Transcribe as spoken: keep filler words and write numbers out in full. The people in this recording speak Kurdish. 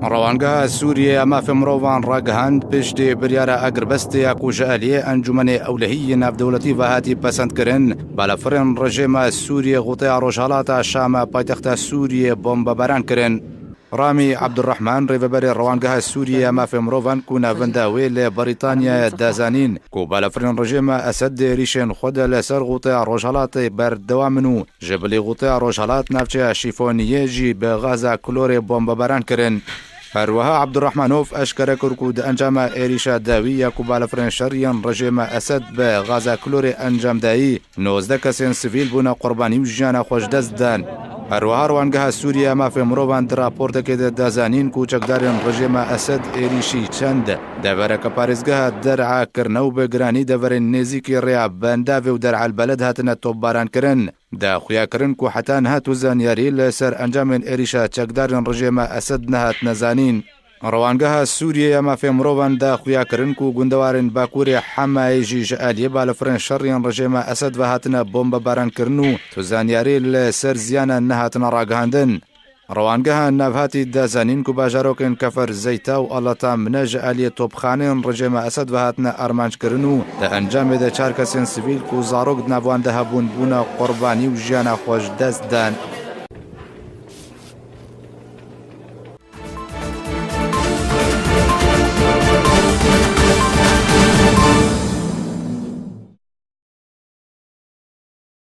Rewangeha Sûriyê ya Mafê Mirovan ragihand, piştî biryara agirbestê ya ku ji aliyê Encûmenê Ewlehî yê Navdewletî ve hatî pesendkirin, balafirên rejêma Sûriyê xûteya rojhalata Şam a paytexta Sûriyê bombebaran kirin. Ramî Abdurrahman, rêveberê Rewangeha Sûriyê ya Mafê Mirovan ku navenda wê li Brîtanyayê da zanîn ku balafirên rejêma Esed di êrîşên xwe de li ser xûteya rojhalatê berdewam in û ji bilî xûteya rojhalat navçeya Şîfoniyê jî bi gaza klorê bombebaran kirin. Her wiha Abdurrahmanov eşkere kir ku di encama êrîşa dawî ya ku balafirên şer yên rejêma Esed bi gaza klorê encam dayî, nozdeh kesên sivîl bûne qurbanî û jiyana xwe ji dest dan. Her wiha Rewangeha Sûriyê ya Mafê Mirovan di raportekê de da zanîn ku çekdarên rejêma Esed êrîşî çend devereke parêzgeha Der'a kirine û bi giranî deverên nêzîkî rêya Bendavê û Der'el Beled hatine topbaran kirin. Da xuya kirin ku heta niha tu zanyarî li ser encamên êrîşa çekdarên rejêma Esed nehatine zanîn. Rewangeha Sûriyê ya Mafê Mirovan da xuya kirin ku gundewarên Bakurê Hemayê jî ji aliyê balafirên şer yên rejêma Esed ve hatine bombebaran kirin û tu zanyarî li ser ziyana nehatine ragihandin. Rewangeha navhatî da zanîn ku bajarokên Kefer Zeyta û Alatamine ji aliyê topxanên rejêma Esed ve hatine armanc kirin û di encamê de çar kesên sivîl ku zarok di nav wan de hebûn bûne qurbanî û jiyana xwe ji dest dan.